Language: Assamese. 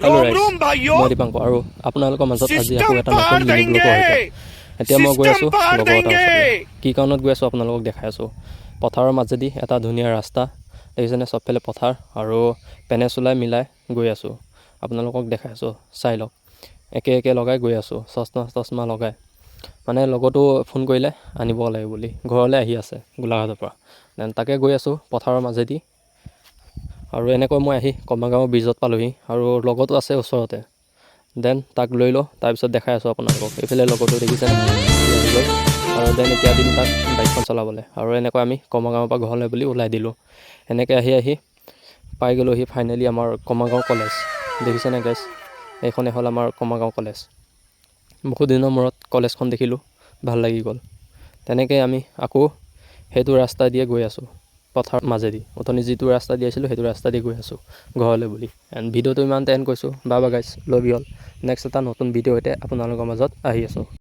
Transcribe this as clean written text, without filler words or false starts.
হেল্ল' रोम ৰাইজ, रोम भाइयों। মই দীপাংক আৰু আপোনালোকৰ মাজত আজি আকৌ सिस्टम এটা নতুন पार মিনি ব্লগৰ देंगे। সৈতে। এতিয়া মই গৈ सिस्टम আছোঁ पार লগৰ এটাৰ देंगे। ওচৰলৈ। কি কাৰণত গৈ আছোঁ আপোনালোকক দেখাই আছোঁ। পথাৰৰ মাজেদি এটা ধুনীয়া ৰাস্তা দেখিছেনে? চবফালে পথাৰ আৰু পেনে চোলাই মিলাই গৈ আছোঁ। আপোনালোকক দেখাই আছোঁ, চাই লওক। একে একে লগাই গৈ আছোঁ, চশমা তচমা লগাই। মানে লগতো ফোন কৰিলে আনিব লাগে বুলি, ঘৰলৈ আহি আছে গোলাঘাটৰ পৰা। Then তাকে গৈ আছোঁ পথাৰৰ মাজেদি আৰু এনেকৈ মই আহি কমাগাঁও ব্ৰিজত পালোহি আৰু লগতো আছে ওচৰতে। Then তাক লৈ লওঁ, তাৰপিছত দেখাই আছোঁ আপোনালোকক। এইফালে লগৰটো দেখিছেনে, আহি গ'ল আৰু then এতিয়া দিম তাক বাইকখন চলাবলৈ। আৰু এনেকৈ আমি কমাগাঁৱৰ পৰা ঘৰলৈ বুলি ওলাই দিলোঁ। এনেকৈ আহি আহি পাই গ'লোহি ফাইনেলি আমাৰ কমাগাঁও কলেজ। দেখিছেনে গাইজ? এইখনে হ'ল আমাৰ কমাগাঁও কলেজ। বহুত দিনৰ মূৰত কলেজখন দেখিলোঁ, ভাল লাগি গ'ল। তেনেকৈ আমি আকৌ সেইটো ৰাস্তা দিয়ে গৈ আছোঁ পথাৰৰ মাজেদি। অথনি যিটো ৰাস্তা দি আহিছিলোঁ, সেইটো ৰাস্তা দি গৈ আছোঁ ঘৰলৈ বুলি। এণ্ড ভিডিঅ'টো ইমানতে এণ্ড কৰিছোঁ। Bye bye guys, love you all. Next এটা নতুন ভিডিঅ' সৈতে আপোনালোকৰ মাজত আহি আছোঁ।